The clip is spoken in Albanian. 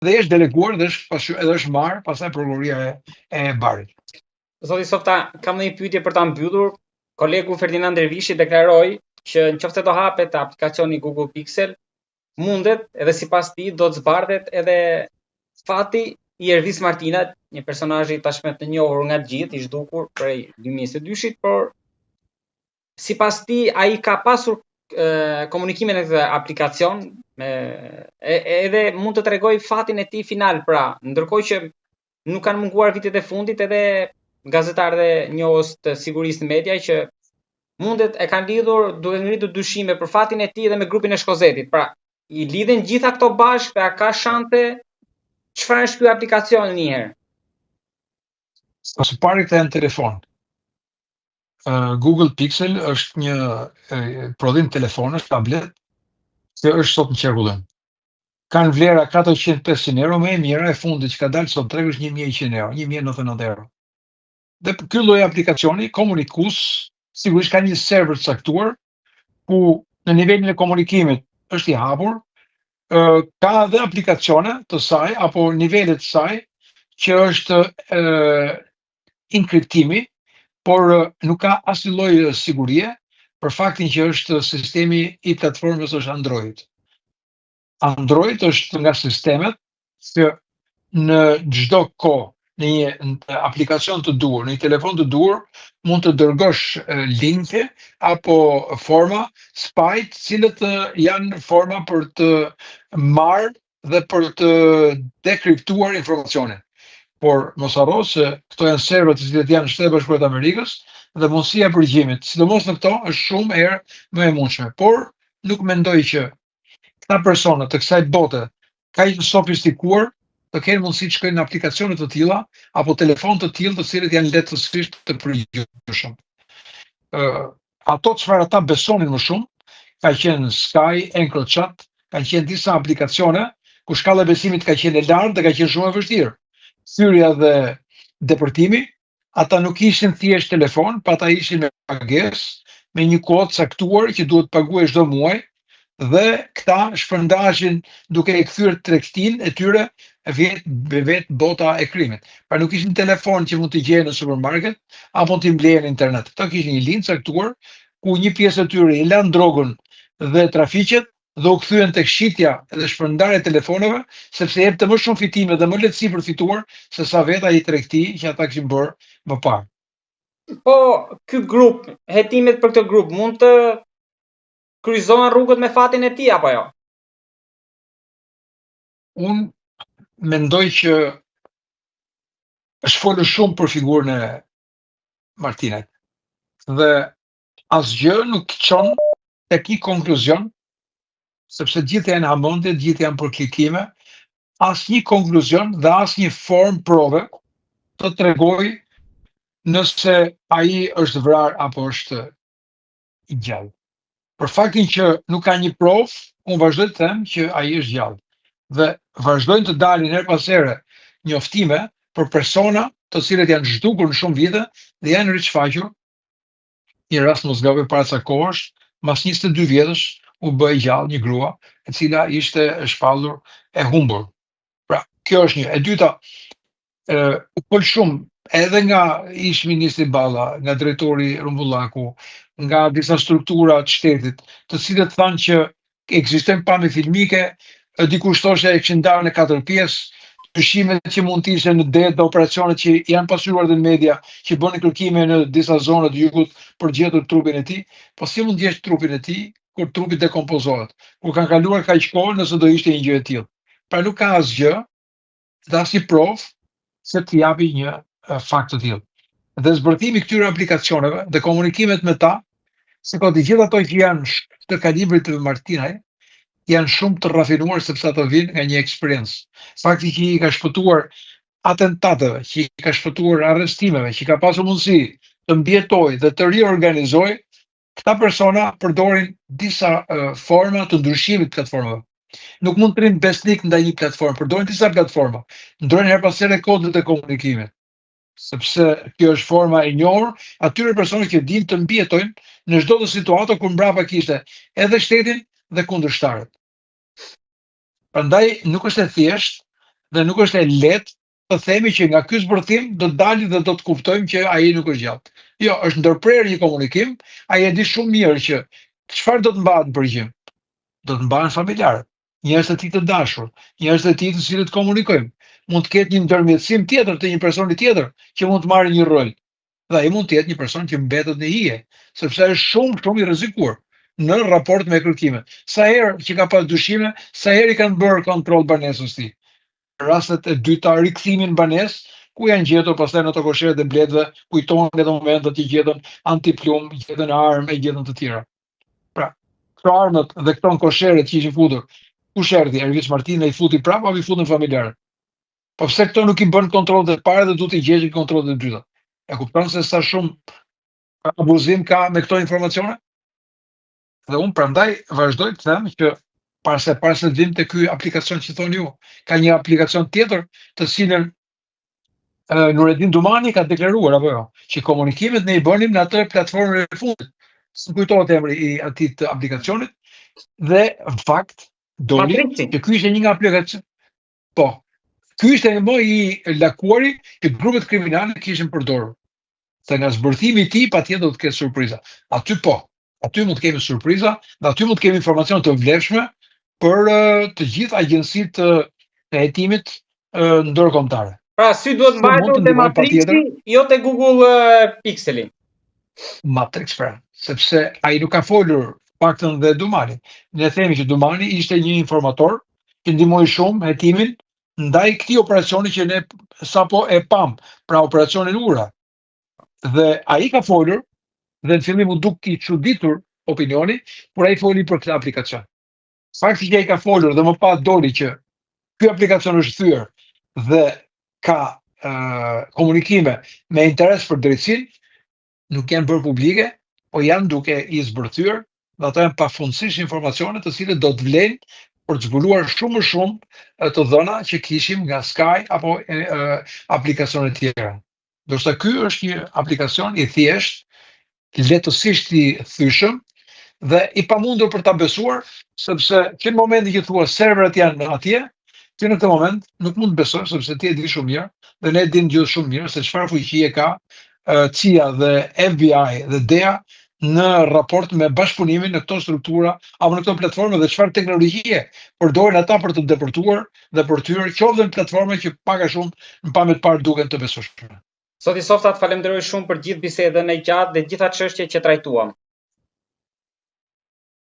Dhe është deleguar dhe është pasy, edhe është marrë pastaj prokuroria e, e Barit. Zoti Softa, kam një pyetje për ta mbyllur. Kolegu Ferdinand Dervishi deklaroi që nëse do hapet aplikacioni Google Pixel, mundet edhe sipas tij do të zbardhet edhe fati i Ervis Martinajt, një personazh tashmë të njohur nga të gjithë, i zhdukur prej 2022-shit, por sipas tij ai ka pasur komunikime në këtë aplikacion me e, edhe mund të tregojë fatin e tij final, pra, ndërkohë që nuk kanë munguar vitet e fundit edhe gazetarë dhe njohës të sigurisë në media që mundet e kanë lidhur duke ngritur dyshime për fatin e tij dhe me grupin e Shkozetit. Pra, i lidhen gjitha këto bashkë dhe a ka shanse çfarë është ky aplikacion një herë? Së pari këta janë telefon. Google Pixel është një prodhim telefonësh, tablet, që është sot në qarkullim. Kanë vlera 400-500 euro, më e mira e fundit që ka dalë sot treg është 1100 euro, 1099 euro. Dhe ky lloj aplikacioni komunikues sigurisht ka një server të caktuar ku në nivelin e komunikimit është i hapur, ka dhe aplikacione të saj apo nivele të saj që është ë inkriptimi, por nuk ka asnjë lloj sigurie për faktin që është sistemi i platformës është Android. Android është nga sistemet që në çdo kohë në një aplikacion të duhur, në një telefon të duhur, mund të dërgosh linke apo forma spy, të cilët janë forma për të marrë dhe për të dekriptuar informacionin. Por mos harro se këto janë serverë të cilët janë në Shtetet e Bashkuara të Amerikës dhe mundësia e përgjimit, sidomos në këto, është shumë herë më e mundshme. Por nuk mendoj që këta persona të kësaj bote kaq të sofistikuar të kenë mundësi të shkojnë në aplikacione të tilla apo telefon të tillë të cilët janë lehtësisht të përgjueshëm. Ë ato çfarë ata besonin më shumë ka qenë Sky, EncroChat, kanë qenë disa aplikacione ku shkalla e besimit ka qenë e lartë dhe ka qenë shumë e vështirë. Thyrja dhe depërtimi, ata nuk ishin thjesht telefon, pa ata ishin me pagesë, me një kuotë caktuar që duhet paguaj çdo muaj dhe këta shpërndaheshin duke e kthyer tregtinë e tyre vet vet bota e krimit. Pra nuk ishin telefon që mund t'i gjeje në supermarket apo t'i bleje në internet. Këta kishin një linjë caktuar ku një pjesë e tyre i lanë drogën dhe trafiqet dhe u kthyen tek shitja dhe shpërndarja e telefonave, sepse jepte më shumë fitime dhe më lehtësi për të fituar se sa vetë ai tregti që ata kishin bërë më parë. Po, ky grup, hetimet për këtë grup mund të kryqëzohen rrugët me fatin e tij apo jo? Unë mendoj që është folur shumë për figurën e Martinajt dhe asgjë nuk çon tek një konkluzion, sepse të gjitha janë hamendje, të gjitha janë për klikime, asnjë konkluzion dhe asnjë formë prove të tregojë nëse ai është vrarë apo është i gjallë. Për faktin që nuk ka një provë, unë vazhdoj të them që ai është gjallë. Dhe vazhdojnë të dalin herë pas here njoftime për persona të cilët janë zhdukur në shumë vite dhe janë rishfaqur. Një rast mos gaboj para ca kohësh, mas 22 vjetësh u bë e gjallë një grua e cila ishte shpallur e humbur. Pra, kjo është një. E dyta, ë u fol shumë edhe nga ish ministri Balla, nga drejtori Rrumbullaku, nga disa struktura të shtetit, të cilët thanë që ekzistojnë pamje filmike, dikush thoshte e kishin ndarë në katër pjesë, dyshimet që mund të ishte në det dhe operacionet që janë pasqyruar dhe në media, që bënin kërkime në disa zona të jugut për të gjetur trupin e tij, po si mund të gjesh trupin e tij kur trupi dekompozohet, kur kanë kaluar kaq kohë nëse do ishte një gjë e tillë. Pra nuk ka asgjë dhe asnjë provë se të japi një fakt të tillë. Dhe zbërthimi i këtyre aplikacioneve dhe komunikimet me ta, se ka të gjithë ato që janë të kalibrit të Martinaj, janë shumë të rafinuar sepse ato vijnë nga një eksperiencë. Fakti që i ka shpëtuar atentateve, që i ka shpëtuar arrestimeve, që ka pasur mundësi të mbijetojë dhe të riorganizojë, këta persona përdorin disa uh, forma të ndryshimit të platformave. Nuk mund të rrinë besnik ndaj një platforme, përdorin disa platforma, ndrojnë herë pas here kodet e komunikimit, sepse kjo është forma e njohur atyre personave që dinë të mbijetojnë në çdo lloj situate kur mbrapa kishte edhe shtetin dhe kundërshtarët. Prandaj nuk është e thjeshtë Dhe nuk është e lehtë të themi që nga ky zbërthim do të dalim dhe do të kuptojmë që ai nuk është gjallë. Jo, është ndërprerë një komunikim, ai e di shumë mirë që çfarë do të mbahet në përgjim. Do të mbahen familjarët, njerëz të tij të dashur, njerëz të tij të cilët komunikojmë. Mund të ketë një ndërmjetësim tjetër të një personi tjetër që mund të marrë një rol. Dhe ai mund të jetë një person që mbetet në hije, sepse është shumë shumë i rrezikuar në raport me kërkimet. Sa herë që ka pas dyshime, sa herë i kanë bërë kontroll banesës tij. Rastet e dyta rikthimin në banesë, ku janë gjetur pastaj në ato kosheret e bletëve, kujtohen edhe momentet që gjetën antiplumb, gjetën armë e gjetën të tjera. Pra, këto armët dhe këto në kosheret që ishin futur, kush erdhi? Ervis Martina i futi prapë apo i futën familjarët? Po pse këto nuk i bën kontrollet e para dhe duhet t'i gjeshin kontrollet e dyta? E kupton se sa shumë abuzim ka me këto informacione? Dhe unë prandaj vazhdoj të them që para se para se të vim te ky aplikacion që thoni ju, ka një aplikacion tjetër të cilën Nuredin Dumani ka deklaruar apo jo, që komunikimet ne i bënim në atë platformën e fundit. S'më kujtohet emri i atij të aplikacionit dhe në fakt doli që ky ishte një nga aplikacionet. Po. Ky ishte më i lakuari që grupet kriminale kishin përdorur. Se nga zbërthimi i tij patjetër do të ketë surpriza. Aty po, aty mund të kemi surpriza dhe aty mund të kemi informacion të vlefshme për të gjithë agjencitë e hetimit ndërkombëtare. Pra, sy duhet mbajtur te Matrixi, jo te Google Pixeli. Matrix pra, sepse ai nuk ka folur paktën dhe Dumani. Ne themi që Dumani ishte një informator që ndihmoi shumë hetimin ndaj këtij operacioni që ne sapo e pam, pra operacionin Ura. Dhe ai ka folur dhe në fillim u duk i çuditur opinioni, por ai foli për këtë aplikacion. Fakti që ai ka folur dhe më pas doli që ky aplikacion është thyer dhe ka uh, komunikime me interes për drejtësinë, nuk janë bërë publike, po janë duke i zbërthyer dhe ato janë pafundësisht informacione të cilët do të vlejnë për të zbuluar shumë më shumë të dhëna që kishim nga Sky apo e, e, aplikacione të tjera. Ndërsa ky është një aplikacion i thjeshtë, lehtësisht i thyshëm dhe i pamundur për ta besuar, sepse që në momentin që thua serverët janë atje, ti në këtë moment nuk mund të besosh sepse ti e di shumë mirë dhe ne e dimë gjithë shumë mirë se çfarë fuqie ka CIA dhe FBI dhe DEA në raport me bashkëpunimin në këto struktura apo në këto platforma dhe çfarë teknologjie përdorin ata për të depërtuar dhe për të hyrë qoftë në platforma që pak a shumë në pamje të parë duken të besueshme. Zoti Softa, të falenderoj shumë për gjithë bisedën e gjatë dhe gjitha çështjet që trajtuam.